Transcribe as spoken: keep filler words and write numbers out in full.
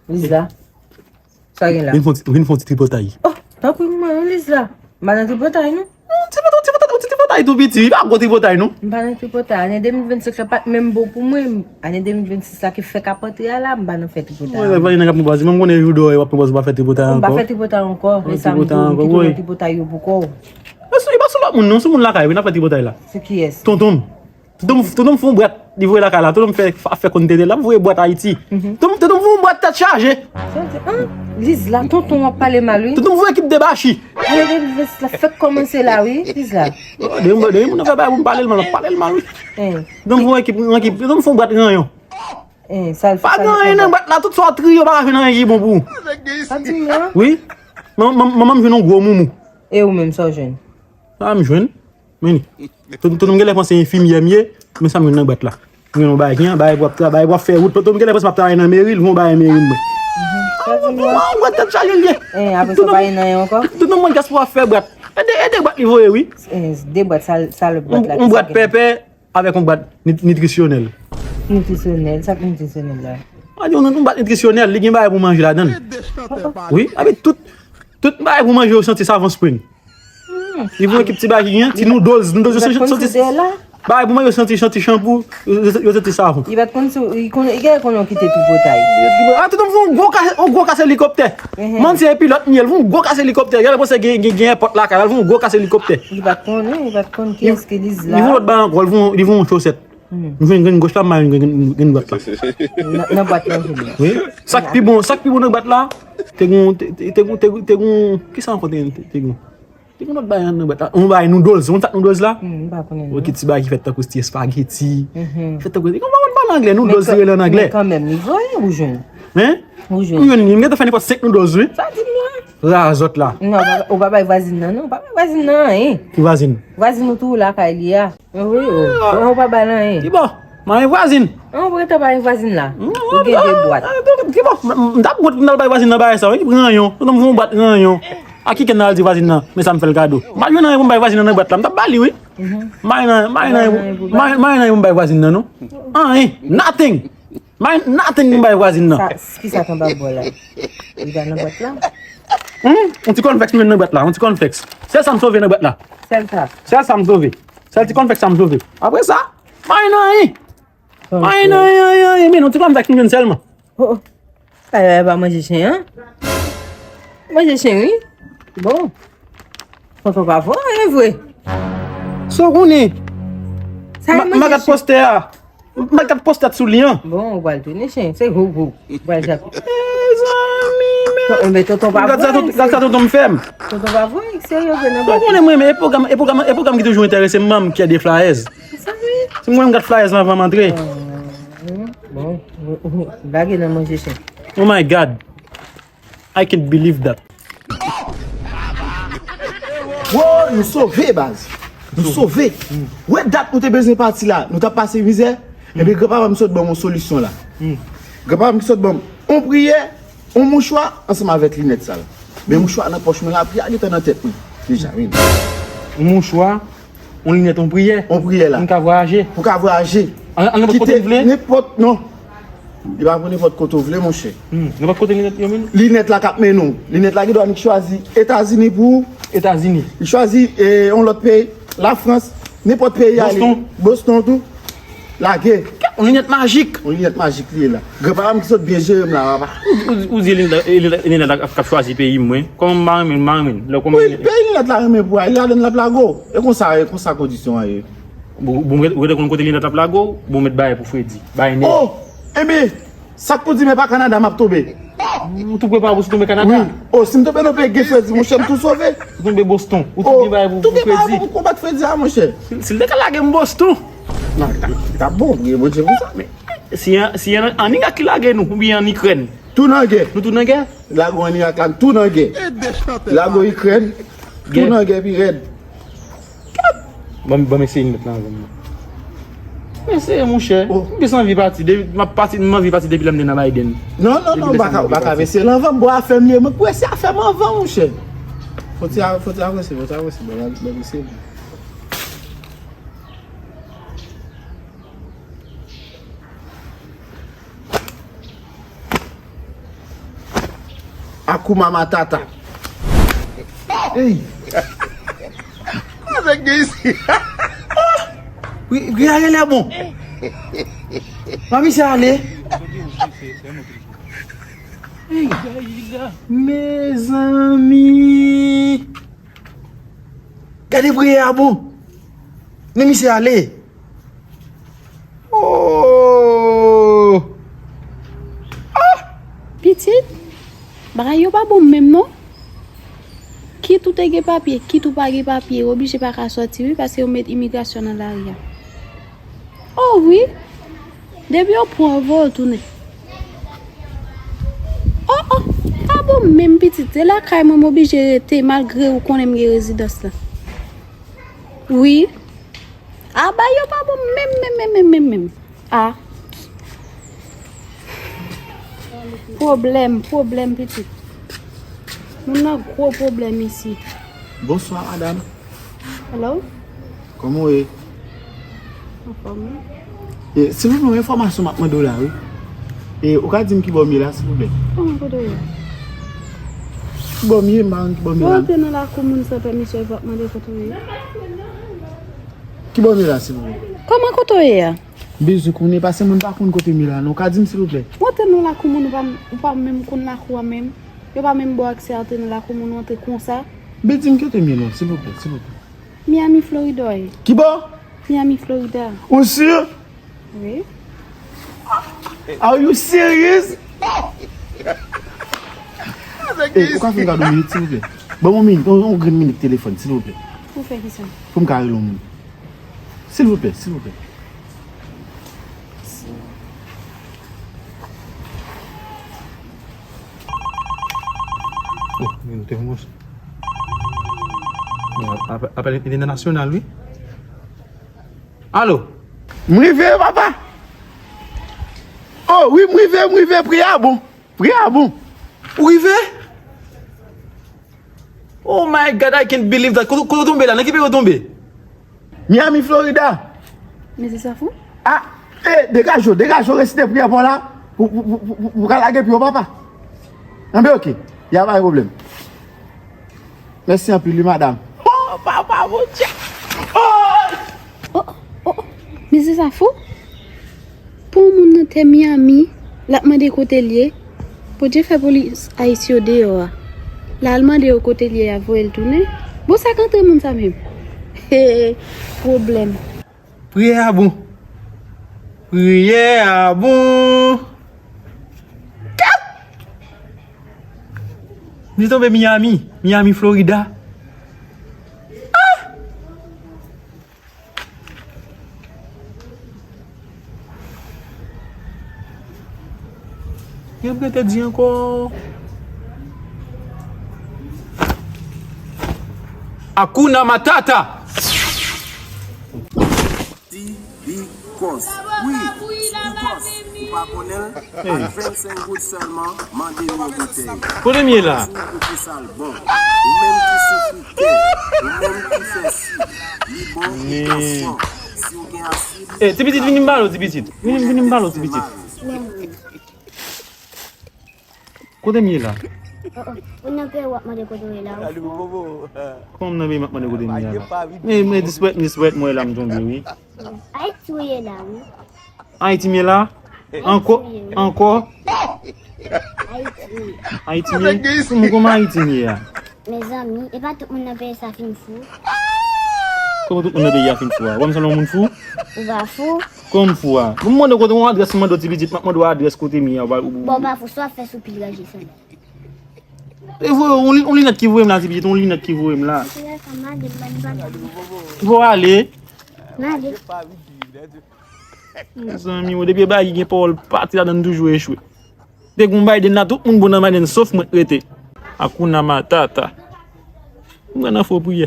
Lizla, sa gen la? Vin fè yon ti, vin fè yon ti tripotay. Oh, tanpri mwen, wi, Lizla. M pa nan tripotay, non. Yon ti, yon ti, yon ti tripotay tou piti, wi, pa gwo tripotay, non. M pa nan tripotay. Ane de mil vennsenk la pa t menm bon pou mwen. Ane de mil vennsis la ki fèk ap antre a la, m pa nan fè tripotay. Mwen, mwen, mwen, mwen konnen jou dòyè w ap pran pòz ou pa fè tripotay ankò. M pa fè tripotay ankò, men sa m di w, m kite nan tripotay yo pou kò w. Mwen sou, e pa sou lòt moun, non, sou moun lakay, wi, n ap fè tripotay la. Se kiyès? Tonton m. Tonton m, tonton m fè yon bwat, li voye lakay la. Tonton m fè, ap fè konn tete, l ap voye bwat Ayiti. Tonton m, tonton m fè yon bwat tèt chaje. Sa w di, an? Lizla, tonton w ap pale mal, wi. Tonton m voye ekip debachi. Ane de mil vennsis la fèk kòmanse la, wi, Lizla. Oh, depi, depi moun nan fè bagay pou m pale l mal, m ap pale l mal, wi. Tonton m fè yon ekip, yon ekip, tonton m fè yon bwat ranyon. Pa gen anyen nan bwat la, tout sa w triye, yo pa ka jwenn anyen ki bon pou ou. Sa w di, an? Wi. Manman, manman, manman m jwenn yon gwo moumou. E ou menm, sa w jwenn? Sa m jwenn? Men, tonton m genlè panse enfimyè m ye, men sa m jwenn nan bwat la. M jwenn yon bagay, gen bagay pou ap travay, pou ap fè wout. Tonton m genlè panse m ap travay nan meri, l voye yon bagay meri mwen. Sa di m la. Yon bwat tèt chaje l ye. Eh, apre sa, pa gen anyen ankò? Tonton m mwen gas pou ap fè bwat. E de, e de bwat li voye, wi. Eh, de bwat, sa, sa lòt bwat la, yon bwat pèpè avèk yon bwat nit-, nitrisyonèl. Nitrisyonèl, sa k nitrisyonèl la? Mwen di yon, yon bwat nitrisyonèl, li gen bagay pou manje ladan l. Wi, avèk tout, tout bagay pou manje yo santi savon Spring. Li voye ekip ti bagay ki gen, ti noodles, noodles yo santi, santi bagay pou manje yo santi, santi chanpou, yo, yo, yo santi savon. Li pa t konn si, li konn, li genlè konn yon kite tripotay. A, tonton m fè yon gwo ka-, yon gwo kase elikoptè. Manman m se pilòt m ye, l fè yon gwo kase elikoptè. Genlè panse gen, gen, gen èpòt lakay la, l fè yon gwo kase elikoptè. Li pa t konnen, li pa t konn kiyès ki Lizla. Li voye lòt bagay ankò, li voye, li voye yon chosèt. M jwenn grenn goch la, m ba yon grenn, grenn, grenn dwat la. Nan, nan bwat la, ou jwenn li. Wi. Sa k pi bon, sa k pi bon nan bwat la, te gon, te, te, te gon, te gon, te gon, kisa ankò te, te, te gon? Te gon lòt bagay nan bwat la. Yon bagay noodles, ou konn sa k noodles la? M pa konnen non. Wi, ki ti bagay ki fèt tankou ti espageti. Fèt tankou, ou konprann pale anglè, noodles li rele an anglè. Men kanmenm, li voye ou jwenn. Hein? Ou jwenn. Ou jwenn li, m gentan fè nenpòt senk noodles, wi. Sa di m la. Razòt la. Non, ou pa, ou pa bay vwazin nan, non. Ou pa bay vwazin nan, hein. Ki vwazin? Vwazin ou tou lakay li a. Wi, wi. Ou pa bay l anyen. Ki bò? Mwen vwazin. An, ou gentan bay vwazin la. Ou gen de bwat. Ki bò? M, m, m t ap wont pou m t al bay vwazin nan bagay sa, wi. Ranyon. Tonton m fè yon bwat ranyon. A ki kè n al di vwazin nan, men sa m fè l kado. M pa jwenn anyen pou m bay vwazin nan nan bwat la. M t ap ba li, wi. M pa jwenn anyen, m pa jwenn anyen pou m bay vwazin nan, non. Anyen. Nothing. M pa jwenn nothing pou m bay vwazin nan. Sa, kisa k anba bò la? Li pa nan bwat la? Hmm? Yon ti kònflèks m jwenn nan bwat la. Yon ti kònflèks. Sèl sa m sove nan bwat la. Sèl sa. Sèl sa m sove. Sèl ti kònflèks sa m sove. Apre sa, pa gen anyen. Pa gen anyen, anyen, anyen. Men yon ti kònflèks m jwenn sèlman. Oh, oh. Ay, ay, pa manje chen an? Manje chen, wi. Bon. Tonton pa vo anyen vre. Sa w konnen? Sa e manje chen. M a gad postè a. M a gad postè sou li an. Bon, ou pral tounen chen. Se hou, hou. Ou pral jape. Mezanmi, men. Ton-, men tonton pa vo anyen. Gad sa tonton m fè m. Tonton pa vo anyen, serye vre nan bwat. Ou konnen mwen, men e pwogram, e pwogram, e pwogram ki toujou enterese m, manman m ki a de flayèz. Sa wi. Si mwen m gad flayèz lan anvan m antre. Bon, lage nan manje chen. Oh my God. I can't believe that. Wow, nou sove, baz. Nou sove. Wè dat nou te bezwen pati la. Nou t ap pase mizè. Ebyen, granpapa m sot ban m yon solisyon la. Granpapa m ki sot ban m yon priyè, yon mouchwa, ansanm avèk linèt sa la. Men mouchwa nan pòch mwen la, priyè a gentan nan tèt mwen. Deja, wi. Yon mouchwa, yon linèt, yon priyè. Yon priyè la. Pou m ka vwayaje. Pou ka vwayaje. Al, al nenpòt kote w vle? Nenpòt, non. Li pa pou nenpòt kote w vle, monchè. Hmm, nenpòt kote linèt yo menm? Linèt la k ap mennen w. Linèt la gen dwa annik chwazi Etazini pou ou. Etazini. Li chwazi, eh, yon lòt peyi, Lafrans, nenpòt peyi ale. Boston. Boston tou. Lage. Yon linèt majik. Yon linèt majik li ye la. Granpapa m ki sot byen jere m la, papa. Ou, ou, ou di linèt, linèt, linèt la k ap chwazi peyi m, wi. Kòman m pa renmen l, m pa renmen l. Lè w konn... Wi, peyi linèt la renmen pou al, li ladann l ap lage w. E konsa, e konsa kondisyon an ye. Bon, bon, ou rete konn kote linèt ap lage w, bon, mèt bagay pou fredi. Bagay nèt. Oh! Enben, sa k pou di men pa Kanada m ap tonbe? M tou prepare pou sou tonbe Kanada. Wi. Oh, si m tonbe nan peyi gen fredi, monchè, m tou sove. Ou tonbe Boston. Ou tou gen bagay pou, pou fredi. Tou gen bagay pou konbat fredi a, monchè. Si, si l te ka lage m Boston. Non, li t ap, li t ap bon, gen Bondye pou sa. Men, si an, si an, an Irak ki lage nou, oubyen an Ikrèn. Tou nan gè. Nou tou nan gè? Lage w an Irak la, tou nan gè. Lage w Ikrèn, tou nan gè pi rèd. Ban m, ban m eseye linèt la anvan m nan. M eseye, monchè. M plis anvi pati. Depi, m ap pati, m anvi pati depi lè m te nan Biden. Non, non, non, ou pa ka, ou pa ka eseye l anvan m. Bon, afè m li ye. Mwen pou eseye afè m anvan, monchè. Fò ti a, fò ti avanse, fò ti avanse. Bon, ban m eseye. Akuma Matata. Ey! Avèk gen isi. Wi, wi, a genlè bon. Mami, se ale. Ey! Mezanmi! Gade priyè a bon. Men misye ale. Oh! Ah! Pitit, bagay yo pa bon menm non. Kit ou te gen papye, kit ou pa gen papye, ou oblije pa ka sòti wi, paske yo met imigrasyon nan lari a. Oh wi! Depi yo pran w, voye w tounen. Oh, oh, pa bon menm pitit. Se lakay mwen m oblije rete, malgre ou konnen m gen rezidans lan. Wi. A, bagay yo pa bon menm, menm, menm, menm, menm, menm. A. Pwoblèm, pwoblèm, pitit. Moun nan gwo pwoblèm isi. Bonswa, madanm. Hello? Kòman w ye? Anfòm, wi. E, silvouplè, yon enfòmasyon m ap mande w la, wi. E, ou ka di m kibò m ye la, silvouplè? Kòman kote w ye? Kibò m ye, m pa konn kibò m ye la. Ou antre nan lakou moun san pèmisyon, epi w ap mande kote w ye? Kibò m ye la, silvouplè? Kòman kote w ye a? M bezwen konnen, paske moun pa konn kote m ye la, non. Ou ka di m, silvouplè? Ou antre nan lakou moun, ou pa, ou pa menm konn lakou a menm. Yo pa menm ba w aksè antre nan lakou moun, ou antre konsa. Bidin, kote m ye non, silvouplè, silvouplè. Miami, Florida w ye. Kibò? Miami, Florida. Ou si? Wi. Are you serious? Ey, ou ka fè m kado minit, silvouplè? Ban m yon minit, yon, yon grenn minit telefòn, silvouplè. Pou fè kisa? Pou m ka rele yon moun. Silvouplè, silvouplè. Oh, men nou te mouch. Apèl, apèl entènasyonal, wi. Alo? M rive, papa. Oh, wi, m rive, m rive, priyè a bon. Priyè a bon. Ou rive? Oh my God, I can't believe that. Kote, kote w tonbe la? Nan ki peyi w tonbe? Miami, Florida. Mezanmi, sa fou. Ah, eh, degaje w, degaje w, resite priyè pa w la. Pou, pou, pou, pou, pou ka lage pye w, papa. Anben, oke. Y a pa gen pwoblèm. Mèsi anpil, wi, madanm. Oh, papa, Bondye. Oh! Oh, oh, oh. Mezanmi, sa fou. Pou yon moun nan tè Miami, l ap mande kote l ye. Bondye fè polis Ayiti yo deyò a. L al mande yo kote l ye, y ap voye l tounen. Bon, sa k antre moun sa menm? He, pwoblèm. Priyè a bon. Priyè a bon. Kat! Li tonbe Miami, Miami, Florida. Ah! Gen pou te di ankò. Hakuna Matata! Ti Bikòs. Wi, Ti Bikòs. Ou pa konnen l? Ak vennsenk goud sèlman, mande yon boutèy. Kote m ye la? Di w poukisa l bon. Ou menm ki soufri kè, ou menm ki fè si, li bon pou tansyon. Si w gen asid, eh, ti pitit, vini m pale w, ti pitit. Vini, vini m pale w, ti pitit. Kote m ye la? Oh, oh. Ou nan peyi w ap mande kote w ye la, ou fou. Kòman m nan peyi m ap mande kote m ye la? Men, men, disparate, disparate, mwen la m tonbe, wi. Ayiti w ye la, wi. Ayiti m ye la? Ankò? Ankò? Ayiti. Ayiti m ye? Kòman, kòman Ayiti m ye a? Mezanmi, e pa tout moun nan peyi sa fin fou. Kòman tout moun nan peyi a fin fou a? Wè m sanble yon moun fou? Ou pa fou? Kòman m fou a? Bon, m mande w kote yon adrès, m mande w ti pitit, m ap mande w adrès kote m ye a, ou pa, ou... Bon, w pa fou, sa w ap fè sou pil raje sandal. E voye, yon li-, yon linèt ki voye m la, ti pitit, yon linèt ki voye m la. Fò w ale. M ale. Mezanmi, mwen, depi e bagay ki gen pawòl pati ladan l toujou echwe. Te gon Biden la, tout moun bon nan Biden, sof mwen k rete. Hakuna Matata. Mwen nan fo priyè.